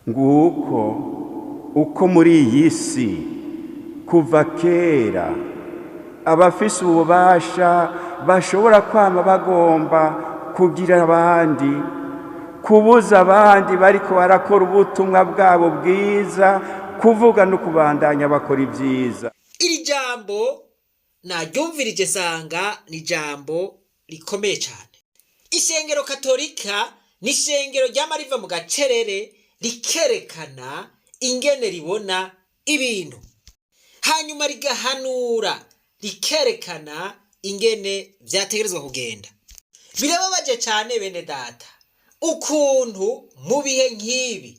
Nguko uko muri iyi si kuva kera abafise ububasha bashobora kwama bagomba kugira abandi, kubuza abandi bariko barakora ubutumwa bwabo bwiza, kuvuga no kubandanya bakora ibyiza. Iri jambo naryumvirije nsanga ni ijambo rikomeye cyane. Ishengero Katolika ni ishengero ryama riva mu gacerere, rikerekana ingene ribona ibintu, hanyuma rigahanura, rikerekana ingene vyategerezwa kugenda. Birababaje cyane, bene data, ukuntu mu bihe nk'ibi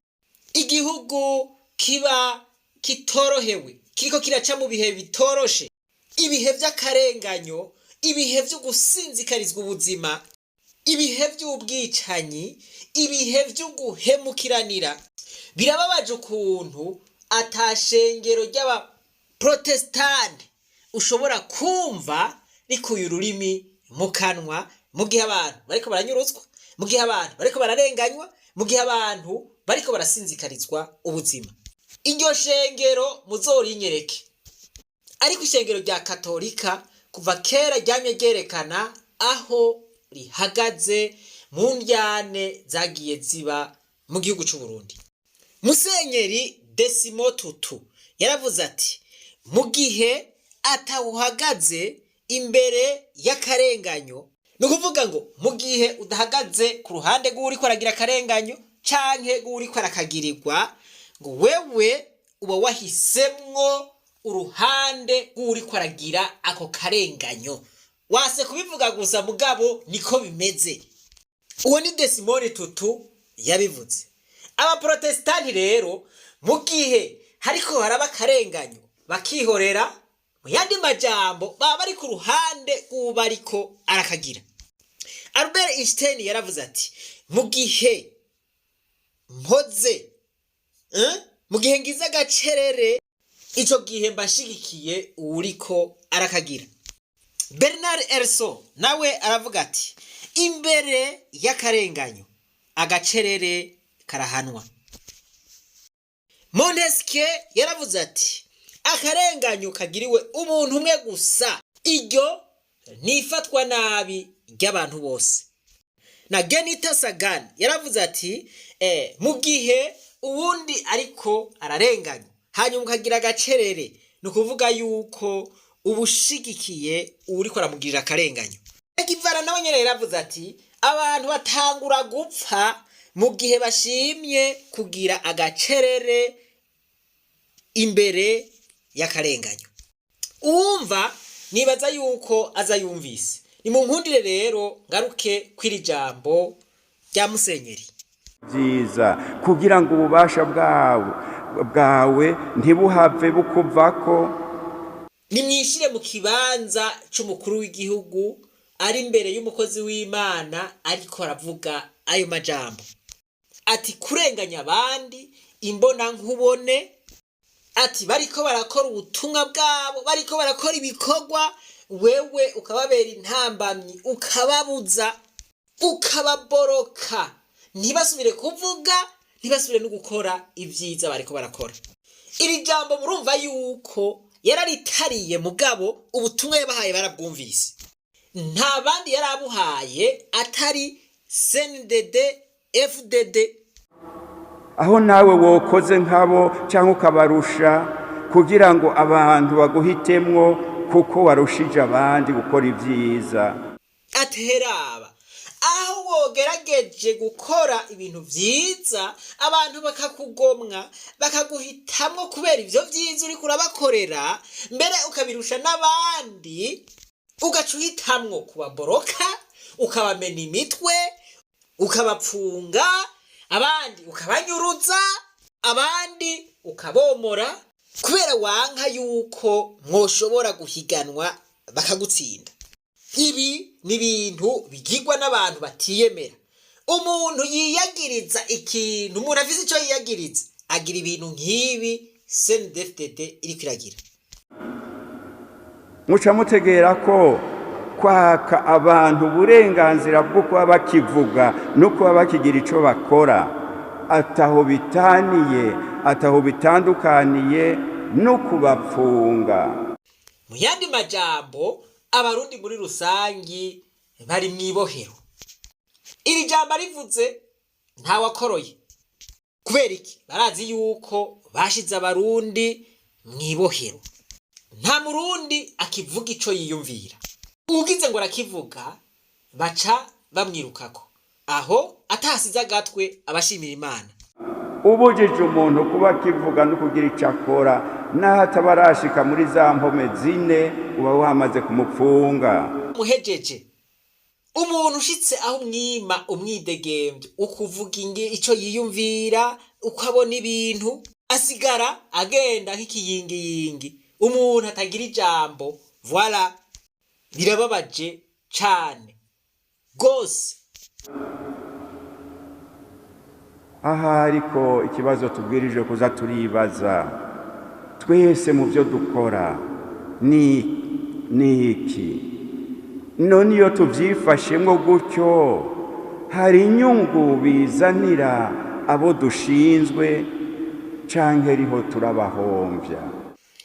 igihugu kiba kitorohewe, kiriko kiraca mu bihe bitoroshe, ibihe vy'akarenganyo, ibihe vyo gusinzikarizwa ubuzima, ibihe vy'ubwicanyi, ibihe vyo guhemukiranira. Birababaje ukuntu atashengero ry'abaprotestante ushobora kumva rikuye ururimi mu kanwa mu gihe abantu bariko baranyuruzwa, mu gihe abantu bariko bararenganywa, mu gihe abantu bariko barasinzikarizwa ubuzima. Iryo shengero muzorinyereke. Ariko ishengero rya Katolika kuva kera ryamye ryerekana aho rihagaze mu ndyane zagiye ziba mu gihugu c'u Burundi. Musenyeri Desmond Tutu yaravuze ati: "Mu gihe atawuhagaze imbere y'akarenganyo", ni ukuvuga ngo mu gihe udahagaze ku ruhande rw'uwuriko aragira akarenganyo canke rw'uwuriko arakagirirwa, ngo wewe uba wahisemwo uruhande rw'uwuriko aragira ako karenganyo. Wase kubivuga gusa, mugabo niko bimeze. Uwo ni Desmond Tutu yabivuze. Abaprotesitanti rero, mu gihe hariko haraba akarenganyo, bakihorera, mu yandi majambo baba bari ku ruhande rw'uba ariko arakagira. Albert Einstein yaravuze ati: "Mu gihe mpoze, mu gihe ngize agacerere, ico gihe mba nshigikiye uwuriko arakagira." Bernard Erso nawe aravuga ati: "Imbere y'akarenganyo agacerere karahanwa." Montesquieu yaravuze ati: "Akarenganyo kagiriwe umuntu umwe gusa, iryo nifatwa nabi ry'abantu bose." Na Genita Sagan yaravuze ati: "Mu gihe uwundi ariko ararenganywa hanyuma ukagira agacerere, ni ukuvuga yuko uba ushigikiye uwuriko aramugirira akarenganyo." Guevara nawe nyene yaravuze ati: "Abantu batangura gupfa mu gihe bashimye kugira agacerere imbere y'akarenganyo." Uwumva nibaza yuko aza yumvise. Ni mu nkundire rero ngaruke kw'iri jambo rya musenyeri. Byiza kugira ngo ububasha bwawe ntibuhave bukuvako. Nimwishire mu kibanza c'umukuru w'igihugu ari imbere y'umukozi w'Imana ariko aravuga ayo majambo, ati kurenganya abandi imbona nkubone, ati bariko barakora ubutumwa bwabo, bariko barakora ibikorwa, wewe ukababera intambamyi, ukababuza, ukababoroka, ntibasubire kuvuga, ntibasubire no gukora ibyiza bariko barakora. Iri jambo murumva yuko yararitariye, mugabo ubutumwa yabahaye barabwumvise. Nta bandi yarabuhaye atari CNDD FDD. Aho nawe wokoze nkabo cyangwa ukabarusha, kugira ngo abantu baguhitemwo kuko warushije abandi gukora ibyiza. Ateraba aho wogerageje gukora ibintu vyiza, abantu bakakugomwa, bakaguhitamwo kubera ivyo vyiza uriko urabakorera, mbere ukabirusha n'abandi, ugaca uhitamwo kubaboroka, ukabamena imitwe, ukabapfunga, abandi ukabanyuruza, abandi ukabomora, kubera wanka yuko mwoshobora guhiganwa bakagutsinda. Ibi ni ibintu bigirwa n'abantu batiyemera. Umuntu yiyagiriza ikintu, umuntu afise ico yiyagiriza, agira ibintu nk'ibi CNDD-FDD iriko iragira. Muca mutegera ko kwaka abantu uburenganzira bwo kuba bakivuga no kuba bakigira icyo bakora. Ataho bitaniye, ataho bitandukaniye no kubapfunga. Mu yandi majambo, abarundi muri rusangi bari mw'ibohero. Iri jambo rivuze ntawakoroye. Kubera iki? Barazi yuko bashize abarundi mw'ibohero. Nta murundi akivuga ico yiyumvira. Ugize ngo arakivuga baca bamwirukako, aho atasize agatwe abashimira Imana. Ubujije umuntu kuba akivuga no kugira icyo akora, n'aho ataba arashika muri za mpome zine, uba wamaze kumupfunga. Muhejeje umuntu ushitse aho umwima umwidegembyo ukuvuga inge ico yiyumvira, uko abona ibintu, asigara agenda nk'ikiyingiyingi, umuntu atagira ijambo. Voilà, birababaje cane gose. Aha ariko ikibazo tubwirije kuza turibaza twese mu byo dukora ni iki? None iyo tubyifashemo gutyo, hari inyungu bizanira abo dushinzwe, canke riho turabahombya?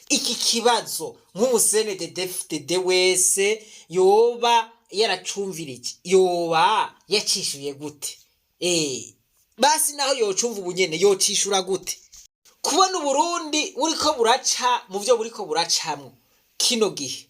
Iki kibazo nk'umu CNDD-FDD wese yoba yaracumvirije, yoba yacishuye gute? Basi naho yocumva ubunyene, yocishura gute kubona Uburundi buriko buraca mu vyo buriko buracamwo kino gihe,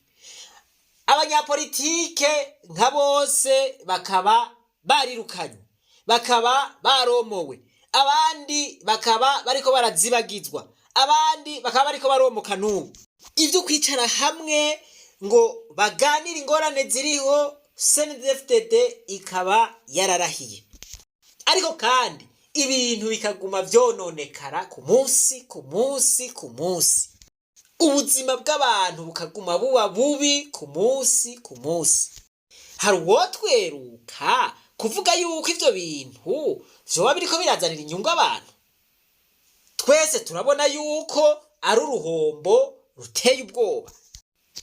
abanyapolitike nka bose bakaba barirukanywe, bakaba baromowe, abandi bakaba bariko barazibagizwa, abandi bakaba bariko baromoka n'ubu? Ivyo kwicara hamwe ngo baganire ingorane ziriho, CNDD-FDD ikaba yararahiye, ariko kandi ibintu bikaguma vyononekara ku munsi ku munsi ku munsi, ubuzima bw'abantu bukaguma buba bubi ku munsi ku munsi, hari uwotweruka kuvuga yuko ivyo bintu vyoba biriko birazanira inyungu abantu? Twese turabona yuko ari uruhombo ruteye ubwoba.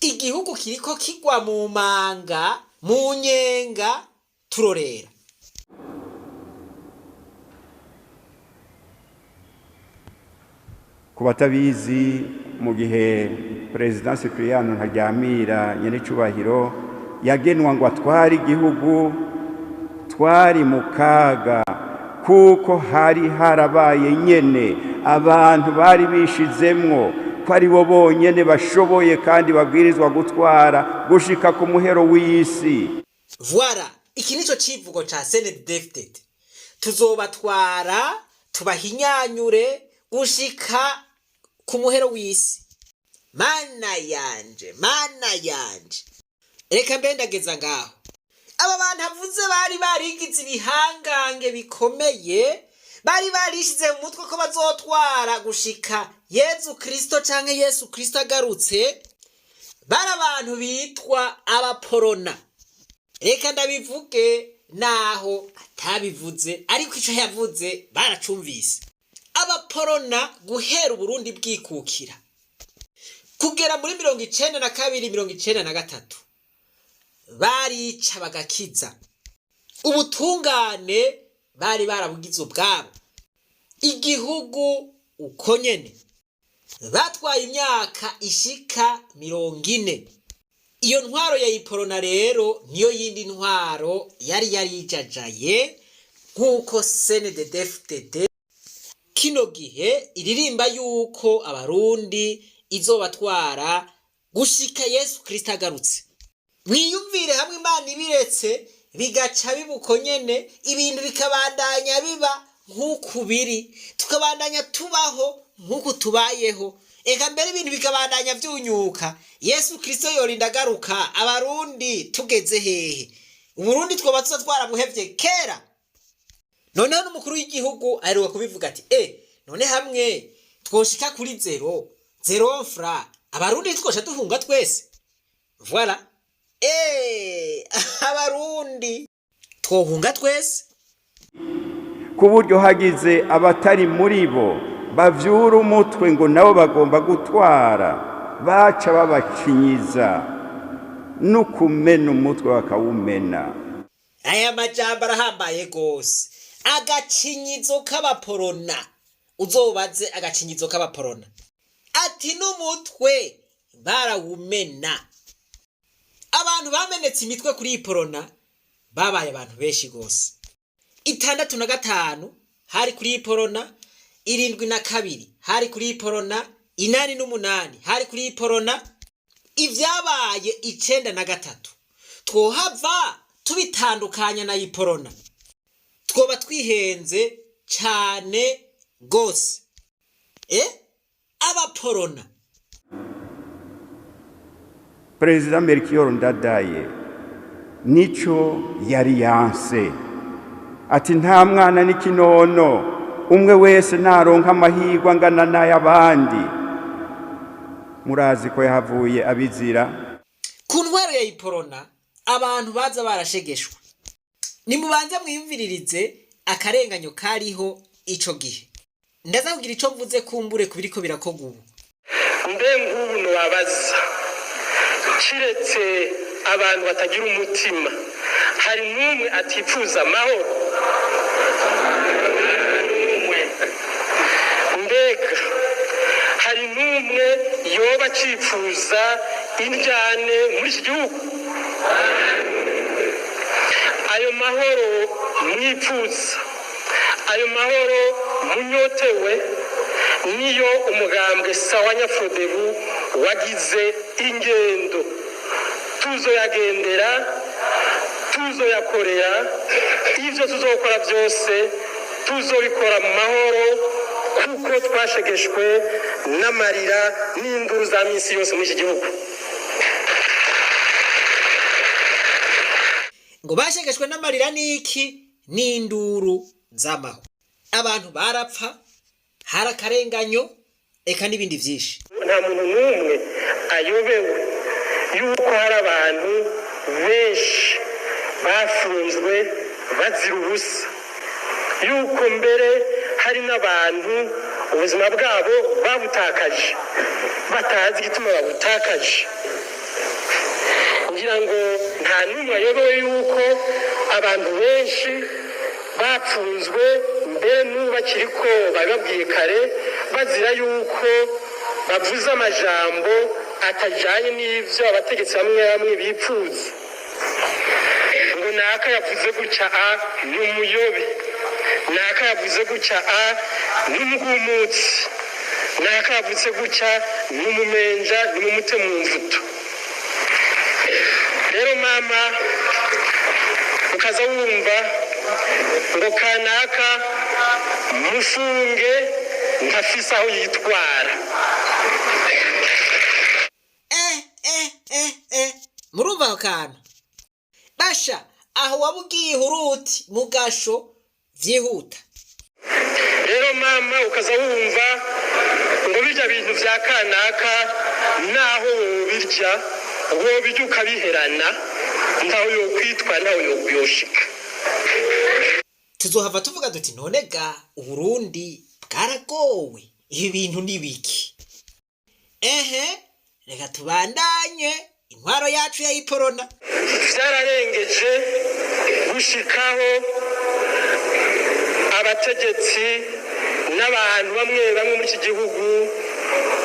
Igihugu kiriko kigwa mu manga, mu nyenga, turorera. Ku batabizi, mu gihe Perezida Cyprien Ntaryamira nyen'icubahiro yagenwa ngo atware igihugu, twari mu kaga, kuko hari harabaye nyene abantu bari bishizemwo ko ari bo bonyene bashoboye kandi babwirizwa gutwara gushika ku muhero w'isi. Voilà, iki nico civugo ca CNDD-FDD: tuzobatwara tubahinyanyure gushika ku muhero w'isi. Mana yanje, mana yanje, reka mbe ndageza ngaho. Aba bantu avuze bari barigize ibihangange bikomeye, bari barishize mu mutwe ko bazotwara gushika Yezu Kristo canke Yesu Kristo agarutse, bari abantu bitwa abaporona. Reka ndabivuge naho atabivuze, ariko ico yavuze baracumvise. Abaporona guhera Uburundi bwikukira kugera muri 92, 93, barica bagakiza, ubutungane bari barabugize ubwabo, igihugu uko nyene. Batwaye imyaka ishika 40. Iyo ntwaro ya iporona rero niyo yindi ntwaro yari yarijajaye, nk'uko CNDD-FDD kino gihe iririmba yuko abarundi izobatwara gushika Yesu Kristo agarutse. Mwiyumvire hamwe Imana ibiretse bigaca biba uko nyene, ibintu bikabandanya biba nk'uku biri, tukabandanya tubaho nk'uku tubayeho, eka mbere ibintu bikabandanya vyunyuka, Yesu Kristo yorinda agaruka abarundi tugeze hehe? Uburundi twoba tuza twarabuhevye kera. Noneho n'umukuru w'igihugu aheruka kubivuga ati: "E none hamwe twoshika kuri zéro, zéro franc, abarundi twosha duhunga twese." Voilà, abarundi twohunga twese. Ku buryo hagize abatari muri bo bavyura umutwe ngo nabo bagomba gutwara, baca babacinyiza n'ukumena umutwe bakawumena. Aya majambo arahambaye gose. Agacinyizo k'abaporona, uzobaze agacinyizo k'abaporona. Ati n'umutwe barawumena. Abantu bamenetse imitwe kuri iyi porona babaye abantu benshi rwose. 65 hari kuri iyi porona, 72 hari kuri iyi porona, 88 hari kuri iyi porona. Ibyabaye 93 twohava tubitandukanya na iyi porona, twoba twihenze cyane rwose. Abaporona. Perezida Melchior Ndadaye nico yari yanse, ati nta mwana n'ikinono, umwe wese naronka amahirwe angana n'ay'abandi. Murazi ko yahavuye abizira. Ku ntwaro ya iporona abantu baza barashegeshwa. Nimubanze mwiyumviririze akarenganyo kariho ico gihe. Ndaza kugira ico mvuze kumbure ku biriko birakorwa ubu. Mbe nk'ubu ntiwabaza, kiretse abantu batagira umutima, hari n'umwe atipfuza amahoro? Mbega hari n'umwe yoba acipfuza indyane muri iki gihugu? Ayo mahoro mwipfuza, ayo mahoro munyotewe, niyo umugambwe Sawa Nyafurodebu wagize ingendo tuzoyagendera, tuzoyakorera. Ibyo tuzokora byose tuzobikora mu mahoro, kuko twashegeshwe n'amarira n'induru za minsi yose muri iki gihugu. Ngo bashegeshwe n'amarira n'iki? N'induru z'amaho. Abantu barapfa, hari akarenganyo, eka n'ibindi byinshi. Nta muntu n'umwe ayobewe yuko hari abantu benshi bafunzwe bazira ubusa, yuko mbere hari n'abantu ubuzima bwabo babutakaje batazi igituma babutakaje. Ngira ngo nta n'umwe ayobewe yuko abantu benshi bapfunzwe mbere n'ubu bakiri ko babibabwiye kare, bazira yuko bavuze amajambo atajyanye n'ibyo abategetsi bamwe bamwe bipfuza. Ngo naka yavuze gutya a ni umuyobe, naka yavuze gutya a ni umugumutsi, naka yavuze gutya ni umumenja, ni mumute mu mvuto. Rero mama, ukaza wumva ngo kanaka mufunge ntafise aho yitwara. Murumva aho kantu basha, aho waba ugiye uruti mu gasho vyihuta. Rero mama, ukaza wumva ngo birya bintu vya kanaka naho wobirya, wobirya ukabiherana, ntaho yokwitwa, ntaho yoshika. Tuzohava tuvuga duti none ga Uburundi bwaragowe, ibi bintu ni biki? Ehe, reka tubandanye intwaro yacu ya iporona. Vyararengeje gushikaho abategetsi n'abantu bamwe bamwe muri iki gihugu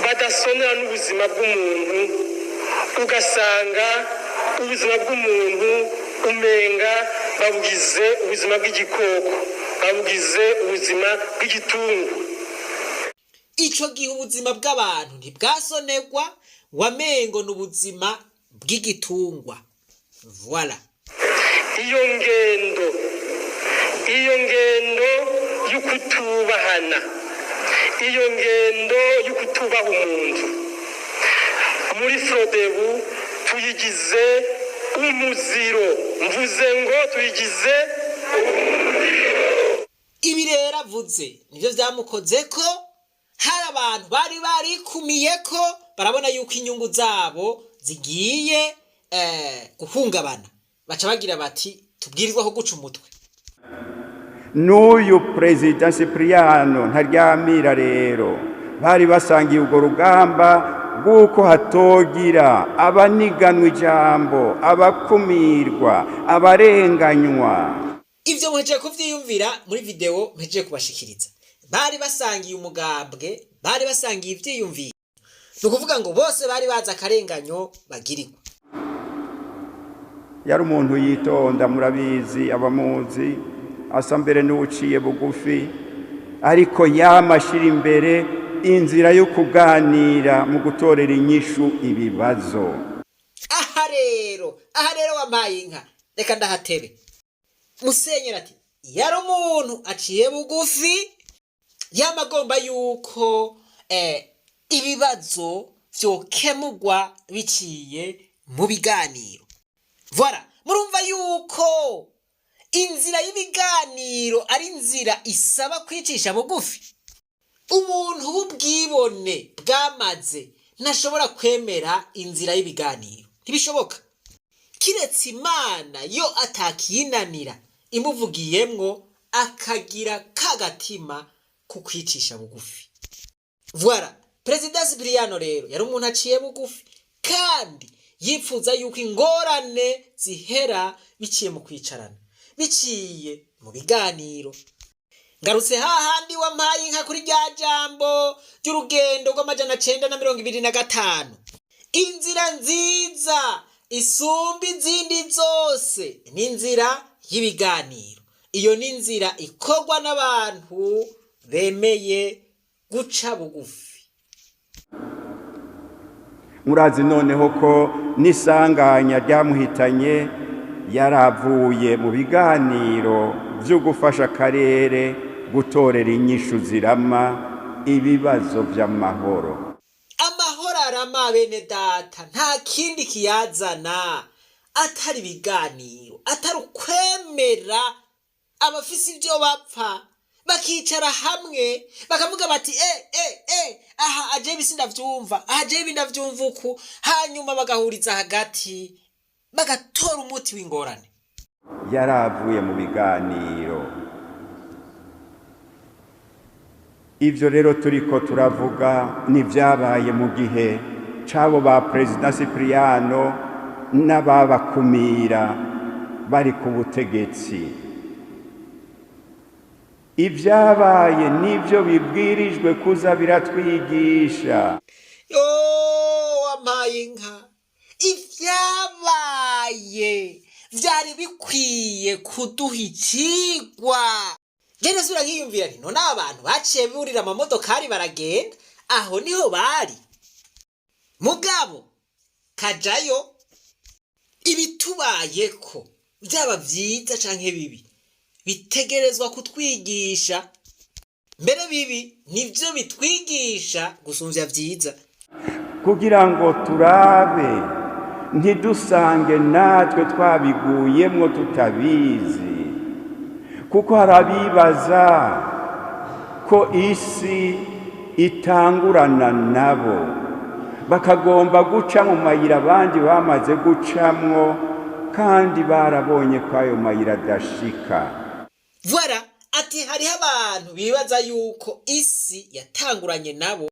badasonera n'ubuzima bw'umuntu, ugasanga ubuzima bw'umuntu umenga babugize ubuzima bw'igikoko, babugize ubuzima bw'igitungu. Ico gihe ubuzima bw'abantu ntibwasonerwa, wamengo n'ubuzima bw'igitungwa. Voilà. Iyo ngendo, iyo ngendo y'ukutubahana, iyo ngendo y'ukutubaha umuntu, muri Frodebu tuyigize umuziro. Mvuze ngo tuyigize. Ibi rero avuze nivyo vyamukoze ko hari abantu bari barikumiye ko barabona yuko inyungu zabo zigiye guhungabana, baca bagira bati tubwirizwa ko guca umutwe. N'uyu perezida Cipriano Ntaryamira rero bari basangiye urwo rugamba rw'uko hatogira abaniganwa ijambo, abakumirwa, abarenganywa. Ibyo muhejeje kuvyiyumvira muri video mpejeje kubashikiriza. Bari basangiye umugambwe, bari basangiye ivyiyumviro, ni ukuvuga ngo bose bari bazi akarenganyo bagirirwa. Yari umuntu yitonda, murabizi abamuzi, asa mbere n'uwuciye bugufi, ariko yama ashira imbere inzira yo kuganira mu gutorera inyishu ibibazo. Aha rero wampaye inka, reka ndahatebe. Musenyeri ati yari umuntu aciye bugufi, yama agomba yuko ibibazo vyokemurwa biciye mu biganiro. Voilà, murumva yuko inzira y'ibiganiro ari inzira isaba kwicisha bugufi. Umuntu w'ubwibone bwamaze ntashobora kwemera inzira y'ibiganiro, ntibishoboka, kiretse Imana yo atakiyinanira imuvugiyemwo akagira kagatima ko kwicisha bugufi. Voilà, Perezida Sipiriyano rero yari umuntu aciye bugufi kandi yifuza yuko ingorane zihera biciye mu kwicarana, biciye mu biganiro. Ngarutse hahandi wampaye inka kuri rya jambo ry'urugendo rw'925. Inzira nziza isumba izindi zose ni inzira y'ibiganiro. Iyo ni inzira ikorwa n'abantu bemeye guca bugufi. Murazi noneho ko n'isanganya ryamuhitanye yaravuye mu biganiro byo gufasha akarere gutorera inyishu zirama ibibazo by'amahoro. Amahoro arama, bene data, nta kindi kiyazana atari ibiganiro, atari ukwemera abafise ibyo bapfa bakicara hamwe bakavuga bati e e e aha aje ibi sindavyumva, aha je ibi ndavyumva uku, hanyuma bagahuriza hagati bagatora umuti w'ingorane. Yaravuye mu biganiro. Ibyo rero turiko turavuga n'ibyabaye mu gihe c'abo ba Perezida Cipriano n'ababakumira bari ku butegetsi. Ibyabaye nibyo bibwirijwe kuza biratwigisha. Yo, wampaye inka, ivyabaye vyari bikwiye kuduha icigwa. Njye nasubira nkiyumvira nti none abantu baciye burira amamodokari baragenda, aho niho bari mugabo kajayo. Ibitubayeko byaba vyiza canke bibi bitegerezwa kutwigisha. Mbere bibi nivyo bitwigisha gusumvya vyiza. Kugira ngo turabe ntidusange natwe twabiguyemwo tutabizi, kuko hari abibaza ko isi itangurana nabo, bakagomba guca mu mayira abandi bamaze gucamwo, kandi barabonye ko ayo mayira adashika. Voilà, ati hariho abantu bibaza yuko isi yatanguranye nabo,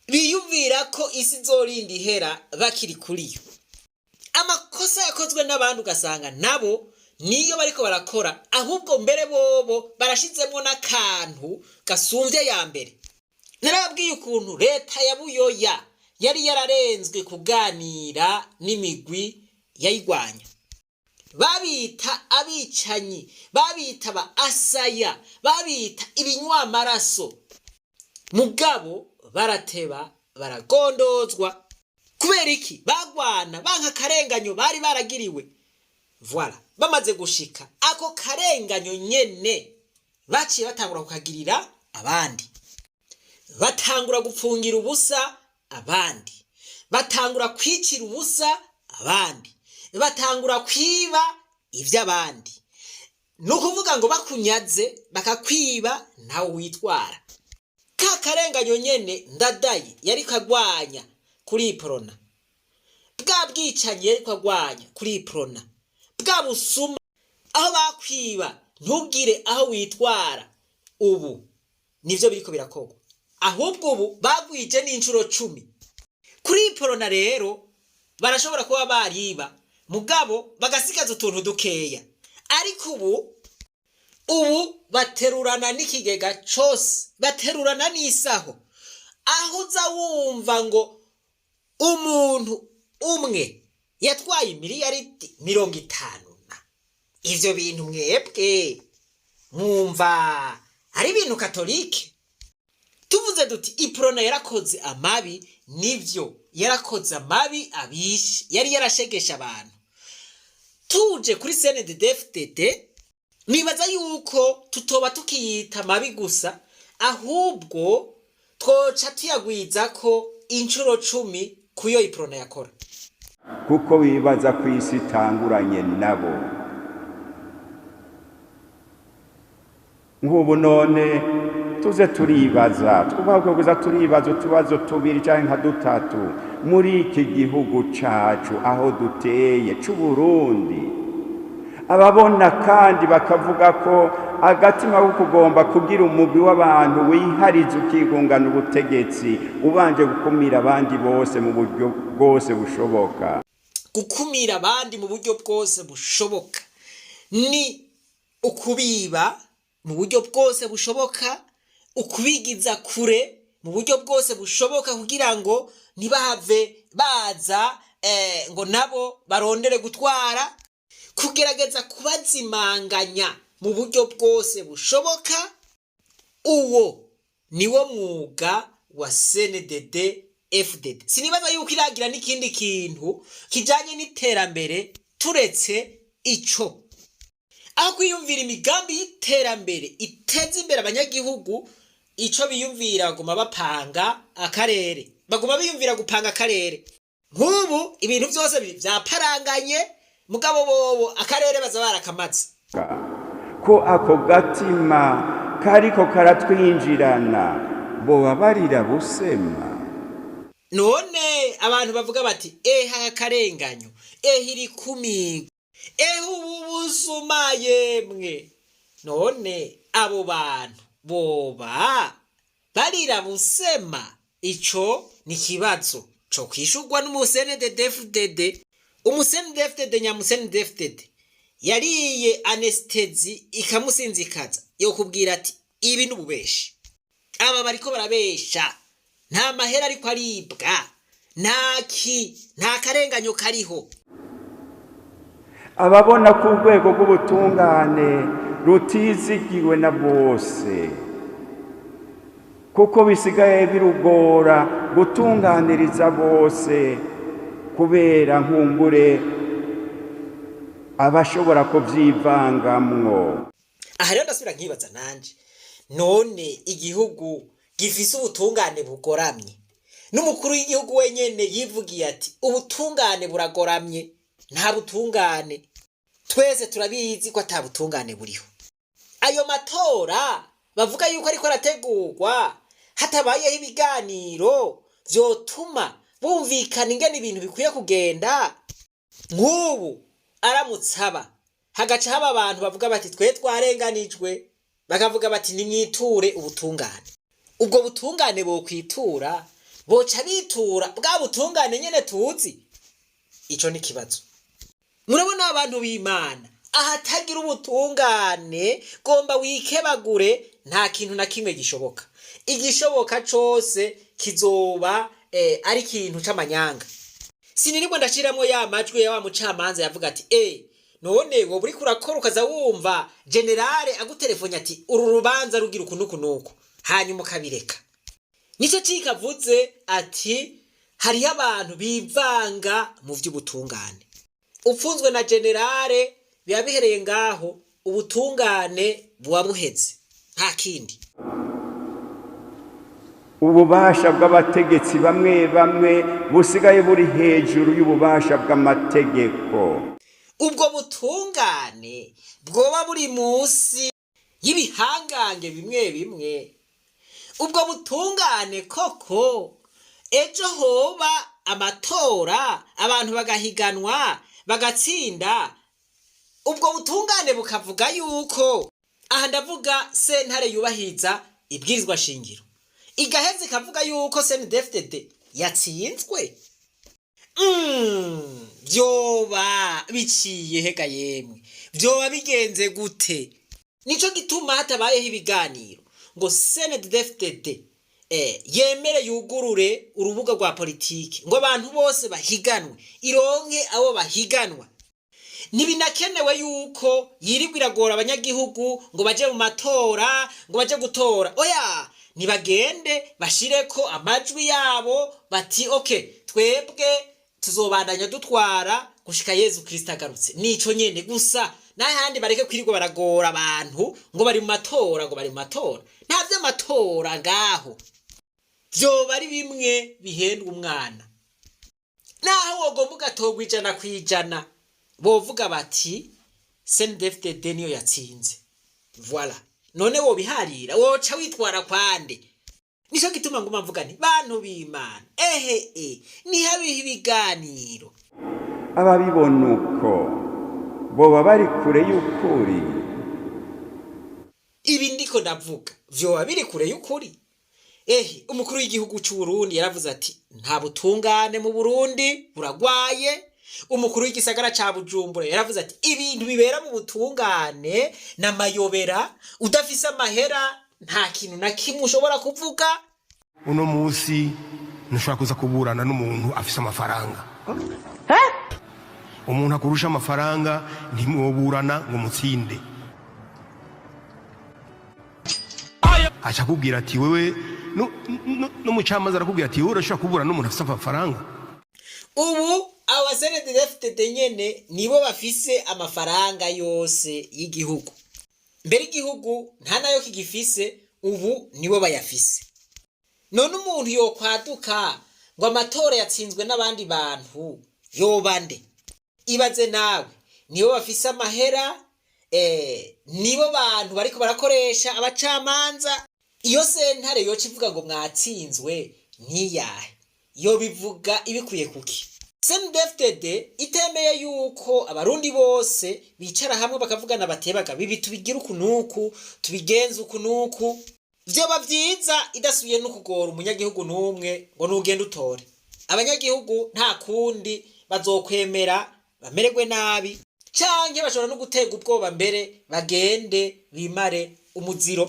biyumvira ko isi izorinda ihera bakiri kuri yo. Amakosa yakozwe n'abandi ugasanga nabo niyo bariko barakora, ahubwo mbere bobo barashizemwo n'akantu gasumvye ya mbere. Narababwiye ukuntu leta ya Buyoya yari yararenzwe kuganira n'imigwi yayigwanya, babita abicanyi, babita ba asaya, babita ibinywamaraso, mugabo barateba baragondozwa. Kubera iki? Bagwana banka akarenganyo bari baragiriwe. Voilà, bamaze gushika ako karenganyo nyene baciye batangura kukagirira abandi, batangura gupfungira ubusa abandi, batangura kwicira ubusa abandi, batangura kwiba ivy'abandi. Ni ukuvuga ngo bakunyaze bakakwiba ntawe witwara. Ka karenganyo nyene Ndadaye yariko agwanya kuri Iprona, bwa bwicanyi yariko agwanya kuri Iprona, bwa busuma aho bakwiba ntugire aho witwara, ubu nivyo biriko birakorwa. Ahubwo ubu bagwije n'incuro 10 kuri Iprona. Rero barashobora kuba bariba mugabo bagasigaza utuntu dukeya, ariko ubu Ubu baterurana n'ikigega cose, baterurana n'isaho. Aho uza wumva ngo umuntu umwe yatwaye miliyaridi 50 na ivyo bintu, mwebwe mwumva ari ibintu katolike? Tuvuze duti Iprona yarakoze amabi, nivyo, yarakoze amabi abishe, yari yarashegesha abantu. Tuje kuri CNDD-FDD, nibaza yuko tutoba tukiyita amabi gusa, ahubwo twoca tuyagwiza ko inshuro 10 kuyo Iprona yakora. Kuko bibaza ko isi itanguranye nabo. Nk'ubu none tuze turibaza, twubaha turibaza utubazo tubiri cyangwa nka dutatu muri iki gihugu cacu aho duteye c'Uburundi. Ababona kandi bakavuga ko agatima ko kugomba kugira umugwi w'abantu wihariza ukigungana ubutegetsi ubanje gukumira abandi bose mu buryo bwose bushoboka. Gukumira abandi mu buryo bwose bushoboka ni ukubiba mu buryo bwose bushoboka, ukubigiza kure mu buryo bwose bushoboka, kugira ngo ntibahave baza ngo nabo barondere gutwara, kugerageza kubazimanganya mu buryo bwose bushoboka. Uwo niwo mwuga wa CNDD FDD. Sinibaza yuko iragira n'ikindi kintu kijanye n'iterambere turetse ico. Aho kwiyumvira imigambi y'iterambere iteza imbere abanyagihugu, ico biyumvira baguma bapanga akarere, baguma biyumvira gupanga akarere. Nk'ubu ibintu vyose vyaparanganye, mugabo bobo akarere baza barakamaze. Ko ako gatima kariko karatwinjirana, boba barira busema. None abantu bavuga bati eha akarenganyo, eha iri kumigo, eha ubu busuma, yemwe, none abo bantu boba barira busema? Ico ni ikibazo co kwishurwa n'umu CNDD-FDD. Umu CNDD-FDD, nyamu CNDD-FDD yariye anesthésie ikamusinzikaza, yokubwira ati ibi n'ububeshi, aba bariko barabesha, nta mahera ariko aribwa, nta ki, nta karenganyo kariho. Ababona ko urwego rw'ubutungane rutizigiwe na bose, kuko bisigaye birugora gutunganiriza bose kubera nkumbure abashobora kubyivangamwo. Aha rero ndasubira nkibaza nanje: none igihugu gifise ubutungane bugoramye, n'umukuru w'igihugu wenyene yivugiye ati ubutungane buragoramye, nta butungane, twese turabizi ko ata butungane buriho, ayo matora bavuga yuko ariko arategurwa hatabayeho ibiganiro vyotuma bumvikana ingene ibintu bikwiye kugenda, nk'ubu aramutse aba hagaca haba abantu bavuga bati twe twarenganijwe, bakavuga bati nimwiture ubutungane, ubwo butungane bokwitura boca bitura bwa butungane nyene tuzi? Ico ni kibazo. Murabona abantu b'Imana, ahatagira ubutungane gomba wikebagure, nta kintu na kimwe gishoboka. Igishoboka cose kizoba ari ikintu c'amanyanga. Sinirirwa ndashiramwo ya majwi ya wa mucamanza yavuga ati none wowe uriko urakora ukaza wumva général agutelefone ati uru rubanza rugira uku nuku nuku, hanyuma ukabireka. Nico cikavuze ati hariho abantu bivanga mu vy'ubutungane. Upfunzwe na général biba bihereye ngaho, ubutungane buba buheze, nta kindi. Ububasha bw'abategetsi bamwe bamwe busigaye buri hejuru y'ububasha bw'amategeko. Ubwo butungane bwoba buri munsi y'ibihangange bimwe bimwe. Ubwo butungane koko, ejo hoba amatora, abantu bagahiganwa bagatsinda, ubwo butungane bukavuga yuko, aha ndavuga sentare yubahiriza ibwirizwa shingiro, igaheza ikavuga yuko CNDD-FDD yatsinzwe, vyoba biciye hega yemwe? Vyoba bigenze gute? Nico gituma hatabayeho ibiganiro ngo CNDD-FDD yemere yugurure urubuga rwa politiki ngo abantu bose bahiganwe, ironke abo bahiganwa. Ntibinakenewe yuko yirirwa iragora abanyagihugu ngo baje mu matora, ngo baje gutora. Oya, nibagende bashireko amajwi yabo bati: "Okay, twebwe tuzobandanya dutwara gushika Yezu Kristo agarutse." Nico nyene gusa, n'ahandi bareke kwirirwa baragora abantu ngo bari mu matora, ngo bari mu matora. Nta vy'amatora ngaho, vyoba ari bimwe bihendwa umwana. Naho wogomba ugatorwa 100%, bovuga bati: "CNDD-FDD niyo yatsinze." Voilà. None wobiharira, woca witwara kwande? Nico gituma nguma mvuga nti: "Bantu b'Imana, ehe, ntihabeho ibiganiro." Ababibona uko boba bari kure y'ukuri. Ibi ndiko ndavuga vyoba biri kure y'ukuri. Ehe, umukuru w'igihugu c'u Burundi yaravuze ati: "Nta butungane mu Burundi, buragwaye." Umukuru w'igisagara ca Bujumbura yaravuze ati: "Ibintu bibera mu butungane n'amayobera, udafise amahera nta kintu na kimwe ushobora kuvuga." Uno munsi ntushobora kuza kuburana n'umuntu afise amafaranga. Umuntu akurusha amafaranga ntimwoburana ngo mutsinde. Aca akubwira ati: "Wewe", n'umucamanza arakubwira ati: "Wowe urashobora kuburana n'umuntu afise amafaranga?" Ubu aba CNDD-FDD nyene nibo bafise amafaranga yose y'igihugu. Mbere igihugu nta nayo kigifise, ubu nibo bayafise. None umuntu yokwaduka ngo amatora yatsinzwe n'abandi bantu yoba nde? Ibaze nawe, nibo bafise amahera, nibo bantu bariko barakoresha abacamanza. Iyo sentare yoca ivuga ngo mwatsinzwe ntiyahe, yobivuga ibikuye kuki? CNDD-FDD itemeye yuko abarundi bose bicara hamwe bakavugana, batebaga bibi, tubigira uku nuku, tubigenza uku nuku. Vyoba vyiza idasubiye no kugora umunyagihugu n'umwe ngo nugende utore. Abanyagihugu nta kundi bazokwemera bamererwe nabi, canke bashobora no gutega ubwoba mbere bagende bimare umuziro.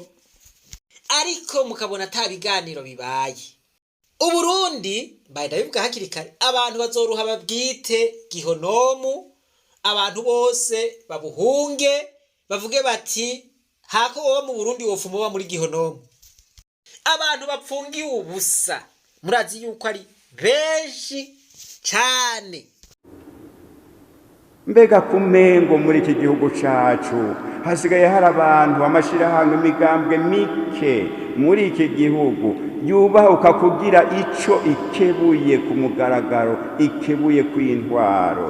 Ariko mukabona ata biganiro bibaye, Uburundi, mbaye ndabivuga hakiri kare, abantu bazoruha babwite gihonomu, abantu bose babuhunge, bavuge bati: "Hako wowe mu Burundi wofuma uba muri gihonomu." Abantu bapfungiwe ubusa murazi yuko ari benshi cane. Mbega kumengo muri iki gihugu cacu hasigaye hari abantu, amashirahamwe, imigambwe mike muri iki gihugu yubahuka kugira ico ikebuye ku mugaragaro, ikebuye kw'intwaro.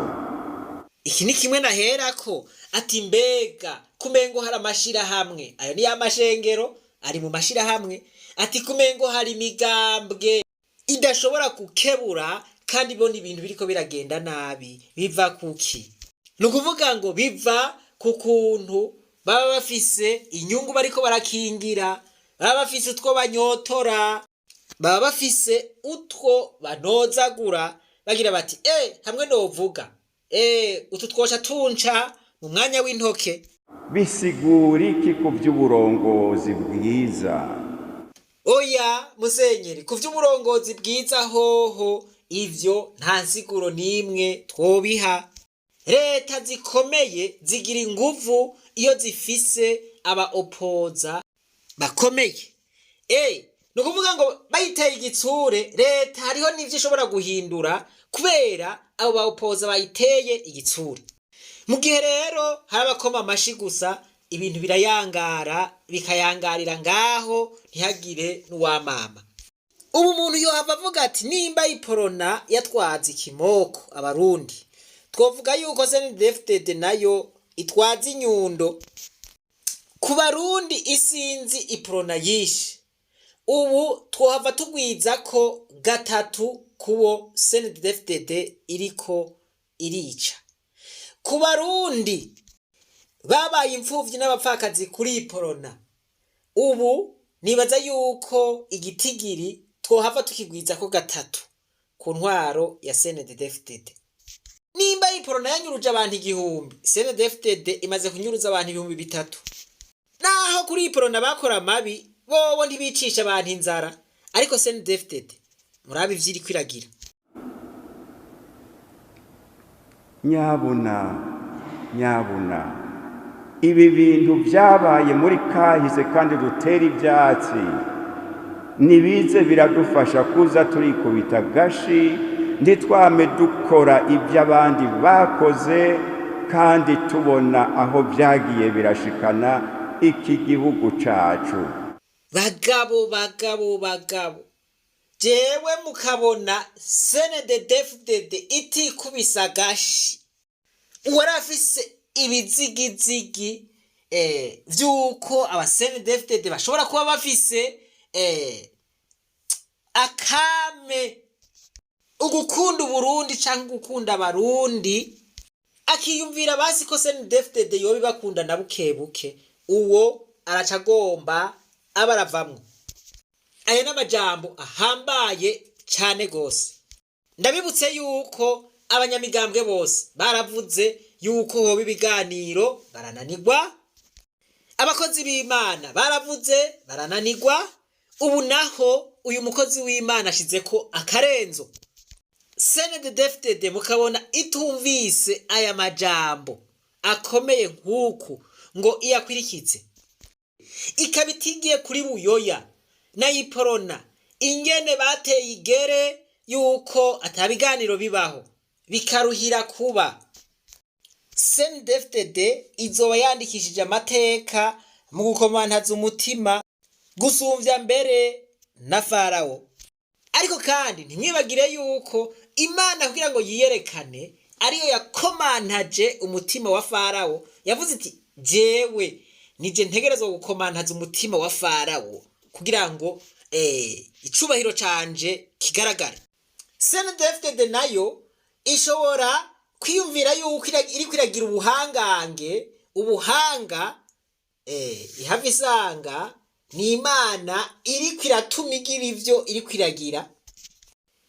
Iki ni kimwe naherako ati: "Mbega kumengo hari amashirahamwe", ayo ni y'amashengero ari mu mashirahamwe, ati: "Kumengo hari imigambwe idashobora gukebura kandi ibona ibintu biriko biragenda nabi, biva kuki?" Ni ukuvuga ngo biva ku kuntu baba bafise inyungu bariko barakingira, baba bafise utwo banyotora, baba bafise utwo banozagura, bagira bati: "Hamwe novuga utu twosha tunca mu mwanya w'intoke." Bisigura iki ku by'uburongozi bwiza? Oya musenyeri, ku vy'uburongozi bwiza hoho ivyo nta nsiguro n'imwe twobiha. Leta zikomeye zigira inguvu iyo zifise aba opoza bakomeye. Ni ukuvuga ngo bayiteye igitsure leta, hariho n'ivyo ishobora guhindura kubera abo ba opoza bayiteye igitsure. Mu gihe rero hari abakoma amashi gusa, ibintu birayangara, bikayangarira ngaho, ntihagire n'uwamama. Ubu umuntu yohava avuga ati: "Nimba Iprona yatwaza ikimoko abarundi, twovuga yuko CNDD-FDD nayo itwaza inyundo ku barundi." Isinzi Iprona yishe, ubu twohava tugwiza ko gatatu kubo CNDD-FDD iriko irica. Ku barundi babaye imfuvyi n'abapfakazi kuri Iprona, ubu nibaza yuko igitigiri twohava tukigwiza ko gatatu ku ntwaro ya CNDD-FDD. Nimba Iprona yanyuruje abantu 1000, CNDD-FDD imaze kunyuruza abantu 3000. Naho kuri Iprona bakora amabi, bobo ntibicisha abantu inzara, ariko CNDD-FDD murabe ivyo iriko iragira. Nyabuna, nyabuna, ibi bintu byabaye muri kahise kandi dutera ibyatsi, nibize biradufasha kuza turikubita gashi, ntitwame dukora ibyo abandi bakoze kandi tubona aho byagiye birashikana iki gihugu cacu. Bagabo, bagabo, bagabo, jewe mukabona CNDD-FDD itikubisa agashi, uwari afise ibizigizigi vy'uko aba CNDD-FDD bashobora kuba bafise akame ugukunda Uburundi canke gukunda Abarundi, akiyumvira basi ko CNDD-FDD yoba ibakunda na bukebuke, uwo araca agomba aba aravamwo. Aya n'amajambo ahambaye cane gose. Ndabibutse yuko abanyamigambwe bose baravuze yuko hoba ibiganiro, barananirwa. Abakozi b'Imana baravuze, barananirwa. Ubu naho uyu mukozi w'Imana ashizeko akarenzo. CNDD-FDD mukabona itumvise aya majambo akomeye nk'uku ngo iyakwirikize, ikaba itigiye kuri Buyoya n'Ayiporona ingene bateye igere yuko atabiganiro bibaho, bikaruhira kuba, CNDD-FDD izoba yandikishije amateka mu gukomantaza umutima gusumvya mbere na Farawo. Ariko kandi ntimwibagire yuko Imana kugira ngo yiyerekane ariyo yakomantaje umutima wa Farawo. Yavuze iti: "Jewe nije ntegerezwa gukomantaza umutima wa Farawo kugira ngo icubahiro canje kigaragare." CNDD-FDD nayo ishobora kwiyumvira yuko iriko iragira ubuhangange, ubuhanga, ihava isanga ni Imana iriko iratuma igira ivyo iriko iragira,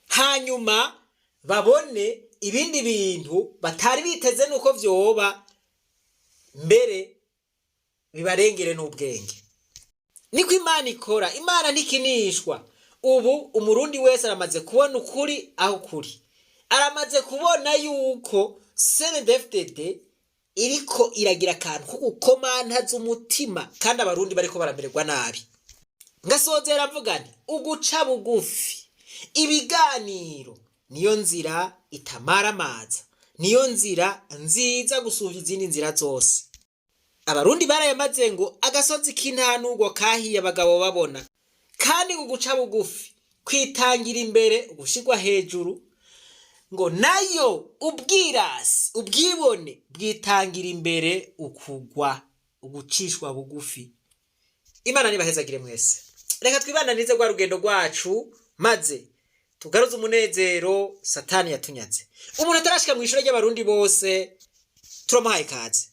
hanyuma babone ibindi bintu batari biteze nuko vyoba mbere bibarengere n'ubwenge. Niko Imana ikora, Imana ntikinishwa. Ubu Umurundi wese aramaze kubona ukuri aho kuri, aramaze kubona yuko CNDD-FDD iriko iragira akantu ko gukomantaza umutima kandi Abarundi bariko baramererwa nabi. Ngasozera mvuga nti uguca bugufi, ibiganiro niyo nzira itamaramaza, niyo nzira nziza gusumba izindi nzira zose. Abarundi barayamaze ngo agasozi k'intanugwa kahiye abagabo babona. Kandi ngo guca bugufi kwitangira imbere ugushirwa hejuru, ngo nayo ubwirasi, ubwibone bwitangira imbere ukugwa, ugucishwa bugufi. Imana nibahezagire mwese. Reka twibananize rwa rugendo rwacu maze tugaruze umunezero Satani yatunyaze. Umuntu atarashika mu ishure ry'Abarundi bose, turamuhaye ikaze.